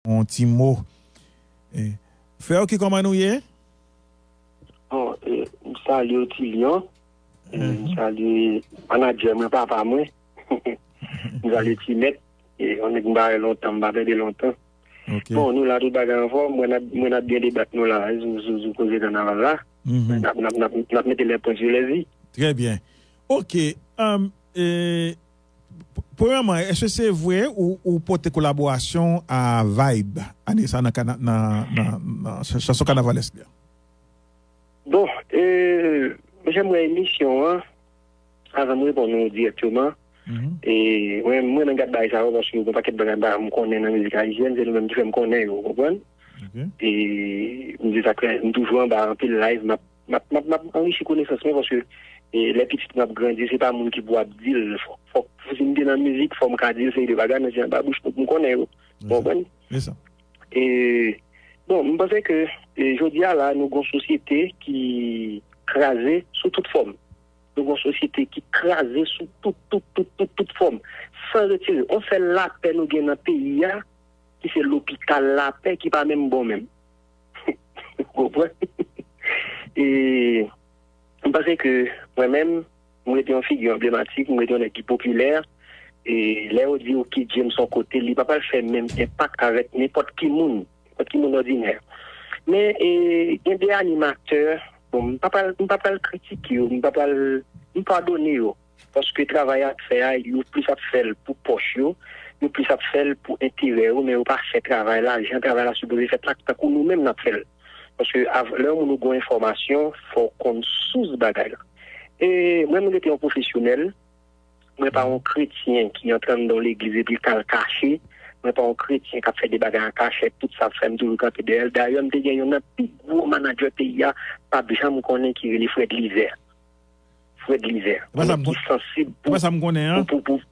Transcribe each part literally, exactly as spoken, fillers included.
yon ti mo. E, Frè Oki, kòman nou ye? Bon, e, m salye Otilyon. E, m salye manadjè mwen, papa mwen. M salye Ti Mèt. E, yon nèg m pa wè lontan, m pa tande lontan. Bon, nou la, tout bagay anfòm. Mwen ap, mwen ap byen debat nou la, sou, sou, sou koze kannaval la. N ap, n ap, n ap, n ap mete lè pwen sou lè zi. Trè byen. Ok. Um, e, p-, premyèman, èske se vre ou, ou pote kolaborasyon a Vibe ane sa nan, kana- nan, nan, nan ch- chanson kanavalèsk li a? Bon, e, jan m wè emisyon an, avan m reponn ou dirèkteman, e, mwen, mwen menm gad bagay sa yo, paske yon pakèt bagay m konnen nan mizik ayisyèn, se nou menm ki fè m konnen yo, ou konprann? E m di sa klè, m toujou anba anpil live, m ap, m ap, m ap, m ap anrichi konesans mwen, paske, e, lè pitit mwen ap grandi, se pa moun ki pou ap di l, fòk, fòk, si m te nan mizik, fò m ka di l seri de bagay, men se anba bouch moun m konnen yo, ou konprann? E, bon, m panse ke, e, jodi a la, nou gon sosyete ki kraze sou tout fòm. Nou gon sosyete ki kraze sou tout, tout, tout, tout, tout fòm. San retire. On sèl lapè nou gen nan peyi a, ki se lopital lapè, ki pa menm bon menm. Ou konprann? E, m panse ke mwen menm, m rete yon figi anblematik, m rete yon nèg ki popilè. E lè yo di Oky James yon kote, li pa pral fè menm enpak avèk nenpòt ki moun, nenpòt ki moun òdinè. Men, e, gen de animatè, bon, m pa pral, m pa pral kritike yo, m pa pral, m padone yo. Paske travay y ap fè a, yo plis ap fè l pou pòch yo, yo plis ap fè l pou enterè yo, men yo pa fè travay la jan travay la sipoze fèt la, tankou nou menm n ap fè l. Paske av- lè yon moun ou gon enfòmasyon, fò w konn sous bagay la. E mwen, mwen rete yon pwofesyonèl, mwen pa yon kretyen ki antre anndan yon legliz epi l k al kache, mwen pa yon kretyen k ap fè de bagay an kachèt, tout sa ap fè m toujou kanpe dèyè l. Dayè, m te gen youn nan pi gwo manadjè peyi a, p ap janm konnen, ki rele Frèd Lizè. Frèd Lizè. Yon nèg ki sansib pou, pou, pou, pou,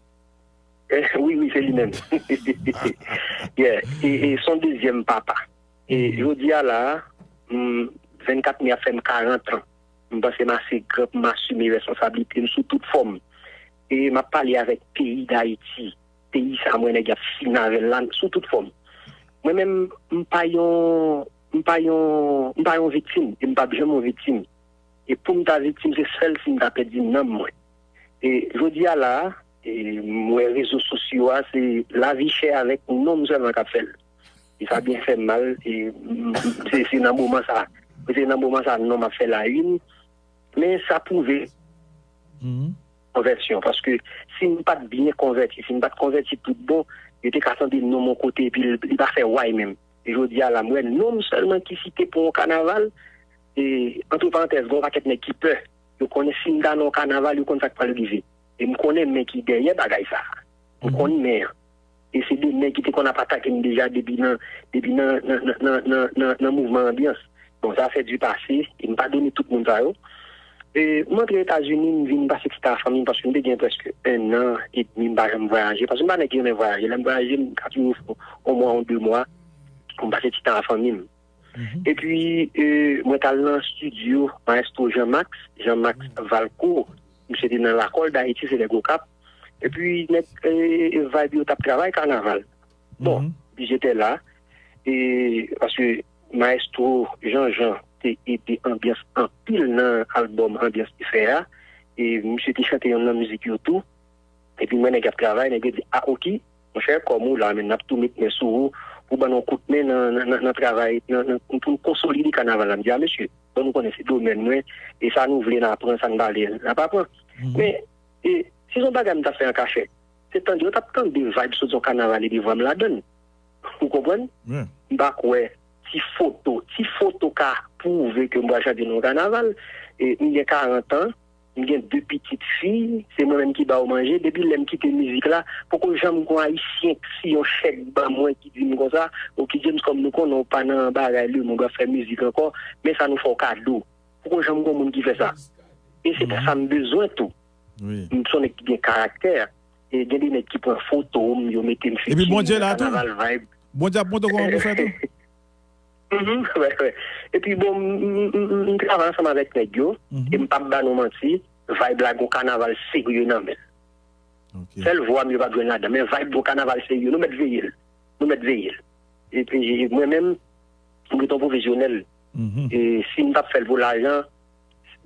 eh, wi, wi, se li menm. Yeah. E, e son dezyèm papa. E jodi a la, mm, vennkat me ap fè m karant an. M panse m ase gran pou m asime responsablite m sou tout fòm. E m ap pale avèk peyi Dayiti. Peyi sa mwen nèg y ap fin avè l la sou tout fòm. Mwen menm, m pa yon, m pa yon, m pa yon viktim, e m p ap janm yon viktim. E pou m ta viktim, se sèl si m ta pèdi nanm mwen. E jodi a la, e m wè rezo sosyo a, se lavi chè avèk non m sèlman k ap fè l. E sa byen fè m mal, e m- m- se, se nan moman sa, se nan moman sa non m ap fè la une, men sa pwouve konvèsyon, paske si m pa t byen konvèti, si m pa t konvèti tout bon, yo te ka tande non m yon kote epi l- li pa fè way menm. E jodi a la, m wè non m sèlman ki site pou yon kanaval, e, antre parantèz, gen yon pakèt nèg ki pè. Yo konnen si m ta nan yon kanaval, yo konn sa k pral rive. E m konnen men ki dèyè bagay sa. M konn men an. E se de nèg ki te konn ap atake m deja depi nan, depi nan, nan, nan, nan, nan, nan, nan mouvman anbyans. Bon, ça fait du passé, e m padone tout moun sa yo. E m antre Etazini, m vin pase ti tan a fanmi m, paske m te gen prèske en an edmi m pa janm vwayaje, paske m pa nèg ki renmen vwayaje. Lè m vwayaje, m ka toujou fè yon mwa, yon de mwa, pou m pase ti tan a fanmi m. Epi, e, mwen t al nan estidyo Maestro Jean Max, Jean Max Valcourt, misye te nan Lakòl Dayiti, se nèg Okap. Epi, nèg, e, Vibe yo t ap travay kanaval. Bon, j'étais là, e, paske Maestro Jean Jean te ede anbyans anpil nan albòm Anbyans te fè a, e misye te chante yonn nan mizik yo tou. Epi m wè nèg ap travay, nèg yo di, "A, Oki, monchè, kòm ou la, men n ap tou met men sou ou pou ban nou kout men nan, nan, nan, nan travay, nan, nan, pou n konsolide kanaval la." M di, "A, mesye, bon, nou konnen se domèn mwen, e sa nou vle, n a pran, sa n pa vle, n a pa pran." Men, e, si se yon bagay m ta fè an kachèt, se tande yo t ap tande Vibe sot yon kanaval epi vwa m ladan l. Ou konprann? M pa kwè ti foto, ti foto ka pwouve ke m pral chante nan yon kanaval. E m gen karant an, m gen de pitit fi, se mwen menm ki ba yo manje. Depi lè m kite mizik la, poko janm gon Ayisyen k siyen yon chèk ban mwen ki di m konsa, "Oki James, kòm nou konnen w pa nan bagay lemonn, w ap fè mizik ankò, men sa nou fè w kado." Poko janm gon moun ki fè sa. E se pa sa m bezwen tou. M se yon nèg ki gen karaktè. E gen de nèg ki pran foto m, yo mete m fitting nan kanaval Vibe. Bondye ap montre w kòman pou fè tou. Mhm, wè, wè. Epi bon, m, m, m, m, m travay ansanm avèk nèg yo, e m p ap ba nou manti, Vibe la gon kanaval serye nan men l. Sèl vwa m yo p ap jwenn ladan, men Vibe gon kanaval serye, nou mèt veye l. Nou mèt veye l. E, e, e mwen menm, m ret yon pwofesyonèl. E si m t ap fè l pou lajan,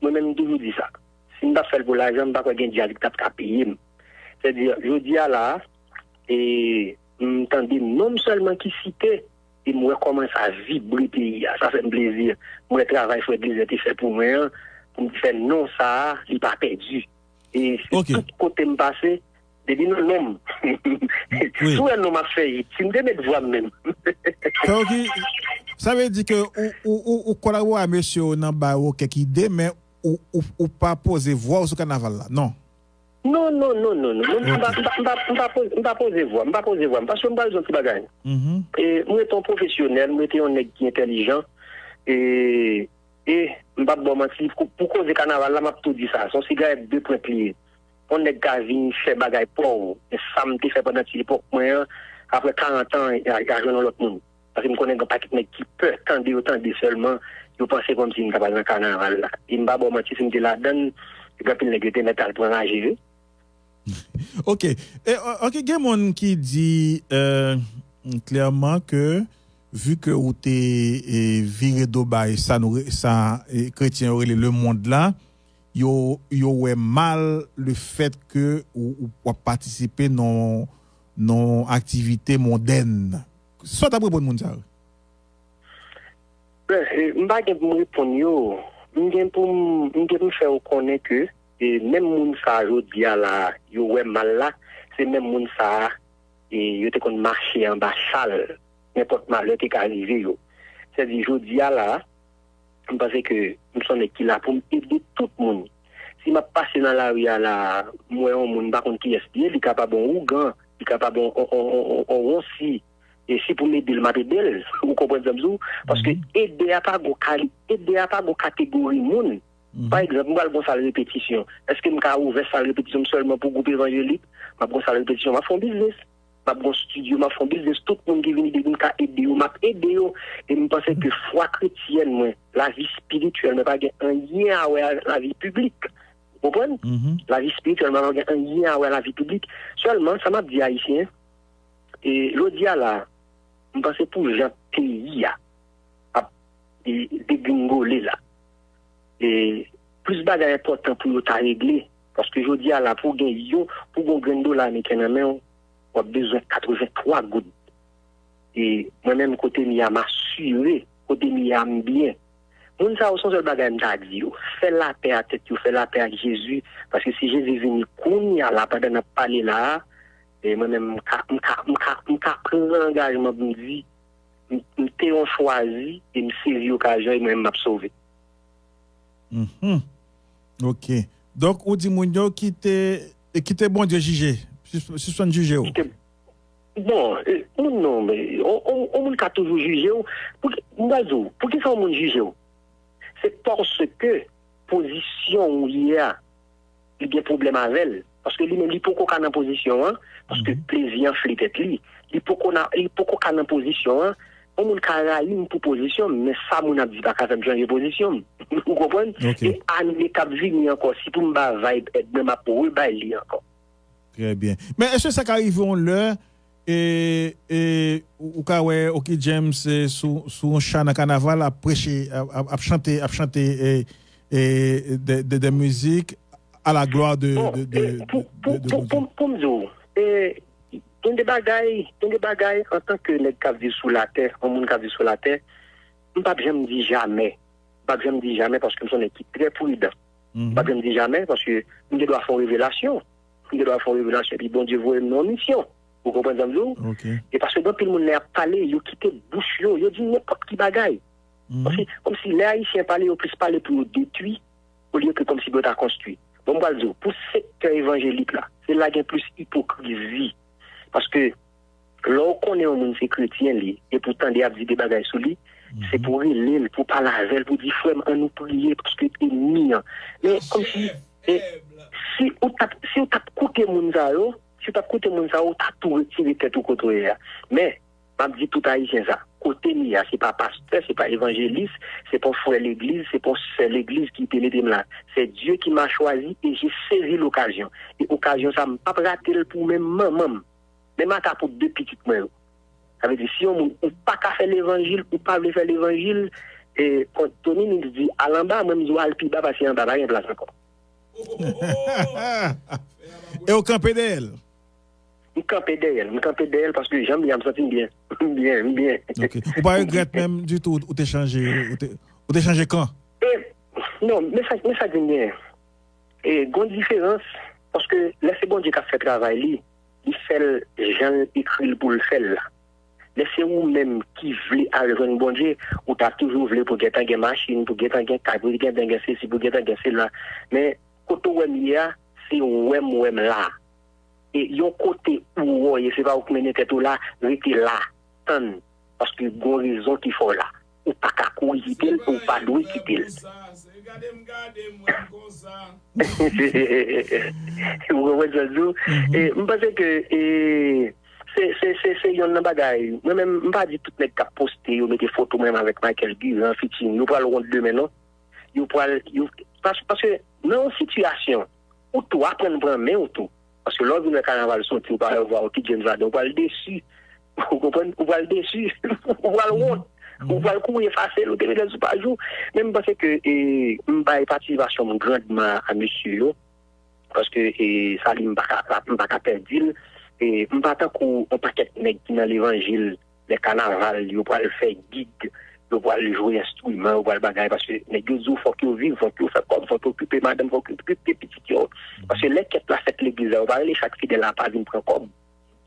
mwen menm, m toujou di sa. Si m t ap fè l pou lajan, m pa kwè gen djaz ki t ap ka peye m. Sètadi, jodi a la, e, m tande non m sèlman ki site, e m wè kòman sa vibre peyi a. Sa fè m plezi. M wè travay frè Glizer te fè pou mwen an, pou m fè non sa a, li pa pèdi. E se tout kote m pase, depi nan non m. Si w wè non m ap fè hit, si m te met vwa m menm. Sa vle di ke ou, ou, ou, ou kolabore ak mesye yo nan ba yo kèk ide, men ou, ou, ou pa poze vwa w sou kanaval la, non? Non, non, non, non, non. M pa, m pa, m pa, m pa poze, m pa poze vwa, m pa poze vwa m, paske m pral di yon ti bagay. E, m rete yon pwofesyonèl, m rete yon nèg ki entèlijan, e, e m p ap ba w manti, pou, pou koze kanaval la, m ap tou di sa, se yon sigarèt de pwent li ye. Yon nèg ka vin fè bagay pa w, men sa m te fè pandan ti epòk mwen an, apre karant an, y a, y a jwenn yon lòt moun. Paske m konnen gen pakèt nèg ki pè tande yo tande sèlman, yo panse kòmsi m ta pral nan kanaval la. E m pa ba w manti, si m te ladann, gen anpil nèg yo te mèt al pran raje, wi. Ok. E, o- ok, gen moun ki di, euh, klèman ke, vi ke ou te, e, vire do bay sa nou re- sa, e, kretyen yo rele lemonn la, yo, yo wè mal le fèt ke ou, ou w ap patisipe nan, nan aktivite mondèn. Sa w t ap reponn moun sa yo? Ben, e, m pa gen pou m reponn yo. M gen pou m, m gen pou m fè yo konnen ke, e, menm moun sa a jodi a la, yo wè mal la, se menm moun sa a, e, yo te konn mache anba chal, nenpòt malè te ka rive yo. Sètadi, jodi a la, m panse ke m se yon nèg ki la pou m ede tout moun. Si m ap pase nan lari a la, m wè yon moun, m pa konn kiyès li ye, li kapab yon ougan, li kapab yon, yon, yon, yon, yon wonsi, e si pou m ede l, m ap ede l. Ou konprann sa m di w? Paske ede a pa gon kali, ede a pa gon kategori moun. Pa egzanp, m pral gon sal repetisyon. Èske m ka ouvè sal repetisyon m sèlman pou gwoup evanjelik? M ap gon sal repetisyon, m ap fè yon biznis. M ap gon estidyo, m ap fè yon biznis. Tout moun ki vini, depi m ka ede yo, m ap ede yo. E m panse ke fwa kretyèn mwen, lavi espirityèl mwen, pa gen anyen a wè a lavi piblik. Ou konprann? Lavi espirityèl mwen pa gen anyen a wè a lavi piblik. Sèlman, sa m ap di Ayisyen, e jodi a la, m panse pou jan peyi a ap, e, degringole la, e plis bagay enpòtan pou yo ta regle. Paske jodi a la, pou gen yon, pou gen yon grenn dola ameriken nan men w, w ap bezwen katrevenntwa goud. E mwen menm, kote m ye a, m asire, kote m ye a, m byen. Moun sa yo, se yon sèl bagay m ta di yo: fè lapè a tèt yo, fè lapè ak Jezi, paske si Jezi vini kounye a la, pandan n ap pale la a, e mwen menm, m ka, m ka, m ka, m ka pran angajman pou m di, m, m te yon chwazi, e m sezi okazyon, e mwen menm, m ap sove. Mhm. Ok. Donk, ou di moun yo kite, kite Bondye jije. Sis- Sispann jije yo. Kite, bon, e, moun non, men, on, on, on moun ka toujou jije w. Pou ki, m pral di w, poukisa yon moun jije w? Se paske pozisyon ou ye a, li gen pwoblèm avè l. Paske li menm, li poko ka nan pozisyon an, paske plezi an fle tèt li. Li poko na- li poko ka nan pozisyon an. Yon moun ka rayi m pou pozisyon m, men sa moun ap di pa ka fè m chanje pozisyon m. Ou konprann? Ok. E ane k ap vini ankò, si pou m ba vibe èd mwen, m ap rebay li ankò. Trè byen. Men èske sa ka rive yon lè, e, e, ou, ou ka wè Oky James, e, sou, sou yon cha nan kanaval, ap preche, ap, ap, ap chante, ap chante, e, e, de, de, de mizik à la gloire de, bon, de, de, e, pou, de, pou, de pou, Bondye? Pou, pou m di w, e, gen de bagay, gen de bagay, antanke nèg k ap viv sou latè, yon moun k ap viv sou latè, m p ap janm di jamè. M p ap janm di jamè paske m se yon nèg ki trè pridan. M p ap janm di jamè paske m gen dwa fè yon revelasyon. M gen dwa fè yon revelasyon, epi Bondye voye m nan yon misyon. Ou konprann sa m di w? Ok. E paske gen anpil moun lè y ap pale, yo kite bouch yo, yo di nenpòt ki bagay. Paske, kòmsi lè Ayisyen pale, yo plis pale pou yo detwi, olye ke kòmsi pou yo ta konstwi. Bon, m pral di w, pou sektè evanjelik la, se la gen plis ipokrizi. Paske, lè w konnen yon moun se kretyen li, epi w tande y ap di de bagay sou li, se pou w rele l, pou w pale avè l, pou w di, "Frè m, ann nou priye, paske ènmi an." Men, kòmsi, e, si ou t ap, si ou t ap koute moun sa yo, si ou t ap koute moun sa yo, ou ta tou retire tèt ou kote w ye a. Men, m ap di tout Ayisyen sa, kote m ye a, se pa pastè, se pa evanjelis, se pa yon frè legliz, se pa yon sè legliz ki te mete m la. C'est Dieu qui m'a choisi et j'ai saisi l'occasion. E okazyon sa, m p ap rate l pou menm manman m. Menm ata pou de pitit mwen yo. Sa vle di, si yon moun, ou pa ka fè levanjil, ou pa vle fè levanjil, e, kon Tony Mix di, al anba, mwen, m di w al pi ba, paske anba pa gen plas ankò. E w kanpe dèyè l? M kanpe dèyè l, m kanpe dèyè l, paske jan m ye a, m santi m byen. M byen, m byen. Ok. Ou pa regrèt menm ditou, ou te chanje, ou te, ou te chanje kan? E, non, men sa, men sa k vin genyen. E, gon diferans, paske lè se Bondye k ap fè travay li, li fè l jan l ekri l pou l fè l la. Lè se ou menm ki vle al jwenn Bondye, ou ta toujou vle pou gentan gen machin, pou gentan gen kay, pou gentan gen sesi, pou gentan gen sela. Men, kote w wè m ye a, se w wè m wè m la. E yon kote ou wè w ye, se pa ou k mennen tèt ou la, rete la, tann. Paske gon rezon ki fè w la. Ou pa ka kouri kite l, ou pa dwe kite l. Ou konprann sa m di w? E, m panse ke e, se, se, se, se yonn nan bagay. Mwen menm, m pa di tout nèg k ap poste, yo mete foto mwen menm avèk Michael Guiran, featuring, yo pral wont demen, non. Yo pral, yo, pas, paske nan yon sitiyasyon, ou tou aprann pran men w tou. Paske lè w vin wè kanaval soti, ou pa wè Oky James ladan, ou pral desi. Ou konprann? Ou pral desi. Ou pral wont. Ou pral kouri efase l, ou te mete l sou paj ou. Men m panse ke e, m bay patisipasyon m grandman a mesye yo. Paske e, sa li m pa ka, m pa ka pèdi l. E, m pa tankou yon pakèt nèg ki nan levanjil, lè kanaval, yo pral fè gig, yo pral jwe enstriman, yo pral bagay, paske nèg yo di w fòk yo viv, fòk yo fè kòb, fòk yo okipe madanm, fòk yo okipe pitit yo. Paske lè kèt la fèt legliz la, yo pa rele chak fidèl apa vin pran kòb.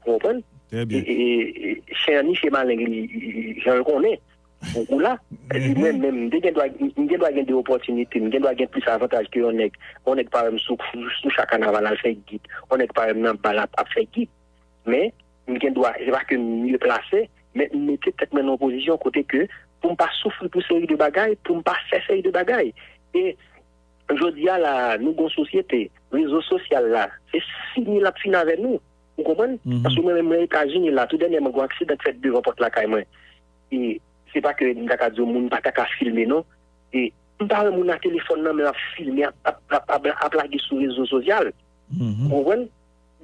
Ou konprann? E, e, e, chen an niche maleng li, li, li, jan l konnen. Ou, ou la. Epi mwen menm, m te gen dwa, m gen dwa gen de opòtinite, m gen dwa gen plis avantaj ke yon nèg. Yon nèg pa wè m sou, sou, sou chak kanaval al fè gig. Yon nèg pa wè m nan bal ap, ap fè gig. Men, m gen dwa, se pa ke m mye plase, men m mete tèt mwen nan yon pozisyon kote ke pou m pa soufri pou seri de bagay, pou m pa fè seri de bagay. E jodi a la, nou gon sosyete, rezo sosyal la, se fini l ap fini avè nou. Ou konprann? Paske mwen menm, mwen Etazini la, tou dènyèman, gon aksidan k fèt devan pòt lakay mwen. E se pa ke m ta ka di w moun pa ta ka filme, non. E m pa wè moun a telefòn nan men ap filme, ap, ap, ap, ap, ap lage sou rezo sosyal. Ou konprann?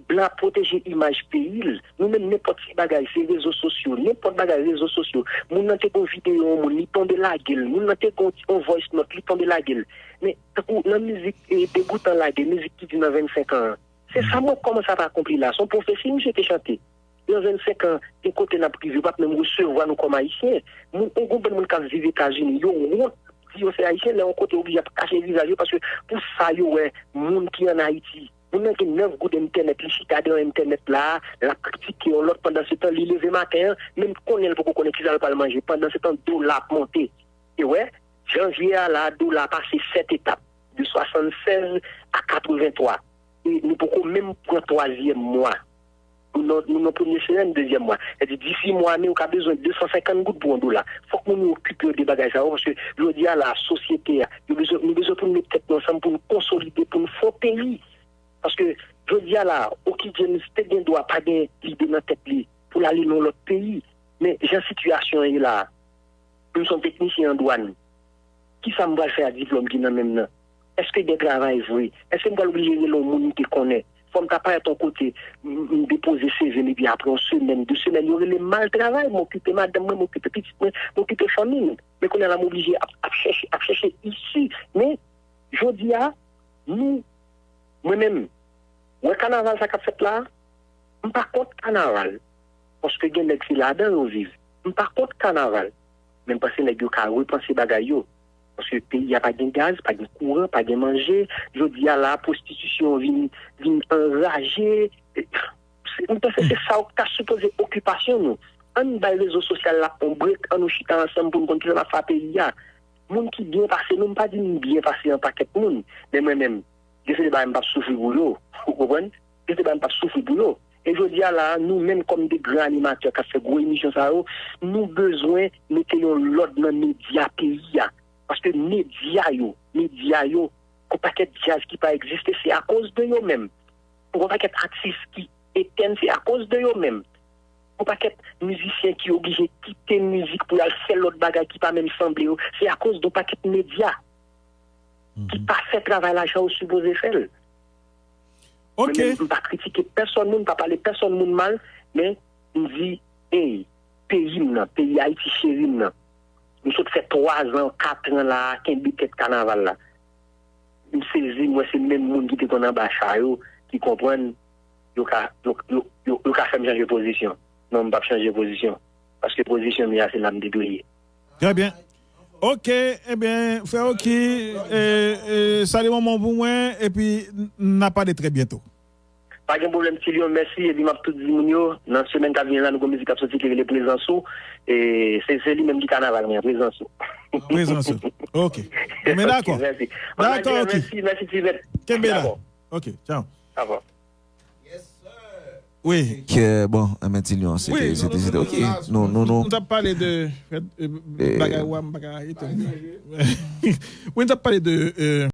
Blan ap pwoteje imaj peyi l. Nou menm, nenpòt ti bagay, se rezo sosyo. Nenpòt bagay, rezo sosyo. Moun nan te gon videyo yon moun, li tonbe lage l. Moun nan te gon yon voice note, li tonbe lage l. Men, tankou nan mizik e, Degoutan lage, mizik ki di nan vennsenk an an. Se sa mwen kòmanse ap akonpli la. Se yon pwofesi misye te chante. Nan vennsenk an, gen kote n ap rive, yo p ap menm resevwa nou kòm Ayisyen. Moun, yon gon bann moun k ap viv Etazini, yo wont di yo se Ayisyen, lè yon kote yo oblije ap kache vizaj yo, paske pou sa yo wè moun ki ann Ayiti. Moun nan gen nèf goud entènèt, li chita devan entènèt la, l ap kritike yon lòt, pandansetan, li leve maten an, menm konnen l poko konnen kisa l pral manje, pandansetan, dola ap monte. E wè, janvye a la, dola pase sèt etap, de swasannsèz a katrevenntwa. E nou poko menm pran twazyèm mwa. Nou nan, nou nan premye semèn dezyèm mwa. Sètadi, disi mwa me, ou ka bezwen de san senkant goud pou yon dola. Fòk moun yo okipe yo de bagay sa yo, paske jodi a la, sosyete a, yo bezwen, nou bezwen pou n met tèt nou ansanm, pou n konsolide, pou n fè yon peyi. Paske jodi a la, Oky James te gen dwa pa gen lide nan tèt li pou l ale nan yon lòt peyi. Men jan sitiyasyon an ye la, m se yon teknisyen an dwàn. Kisa m pral fè ak diplòm ki nan men m nan? Èske gen travay vre? Èske m pral oblije rele yon moun m te konnen? Fò m ta parèt yon kote, m, m depoze C V m, epi apre yon semèn, de semèn, yo rele m, m al travay, m okipe madanm mwen, m okipe pitit mwen, m okipe fanmi m. Men kounye a la, m oblije ap, ap chèche, ap chèche isi. Men, jodi a, nou, mwen menm, wè kanaval sa k ap fèt la, m pa kont kanaval. Paske gen nèg se ladan yo viv. M pa kont kanaval. Men m panse nèg yo ka repanse bagay yo. Paske peyi a pa gen gaz, pa gen kouran, pa gen manje. Jodi a la, pwostitisyon vin, vin anraje. Se, m panse se sa w ta sipoze okipasyon nou. Ann bay rezo sosyal la yon brek, ann nou chita ansanm pou n konn kisa n ap fè a peyi a. Moun ki byen pase nou, m pa di m byen pase yon pakèt moun, men mwen menm, gen seri de bagay m p ap soufri pou yo. Ou konprann? Gen seri de bagay m p ap soufri pou yo. E jodi a la, nou menm kòm de gran animatè k ap fè gwo emisyon sa yo, nou bezwen mete yon lòd nan medya peyi a. Paske medya yo, medya yo, gon pakèt djaz ki pa egziste, se akoz de yo menm. Gon pakèt atis ki etèn, se akoz de yo menm. Gon pakèt mizisyen ki oblije kite mizik pou y al fè lòt bagay ki pa menm sanble yo, se akoz de yon pakèt medya ki pa fè travay la jan yo sipoze fè l. Mwen menm, m pa kritike pèsòn moun, m pa pale pèsòn moun mal, men m di, ey, peyi m nan, peyi Ayiti cheri m nan. M sot fè twa zan, kat an la a, kenbe tèt kanaval la. M sezi, m wè se menm moun ki te konn anba cha yo, ki konprann, yo ka, yo, yo, yo, yo ka fè m chanje pozisyon. Non, m p ap chanje pozisyon. Paske pozisyon m ye a, se la m te dwe ye. Trè byen. Ok, ebyen, frè Oki, e, e, salye manman w pou mwen, epi n, n a pale trè byento. Pa gen pwoblèm, Ti Lyon, mèsi, epi m ap tou di moun yo, nan semèn k ap vini la, nou gon mizik k ap soti ki rele Prezans Ou, e, se, se li menm ki kanaval mwen, Prezans Ou. Prezans Ou. Ok. Ebyen, dakò. Ok, mèsi. Dakò, ok. Mèsi, mèsi, Ti Vèt. Kenbe la. Dakò. Ok, tchao. Dakò. Wi. Ke, bon, enben, Ti Lyon, se te, se te, se te, ok. Nou, nou, nou. Nou t ap pale de, de bagay wa, m pa ka rete. Wi, nou t ap pale de, e,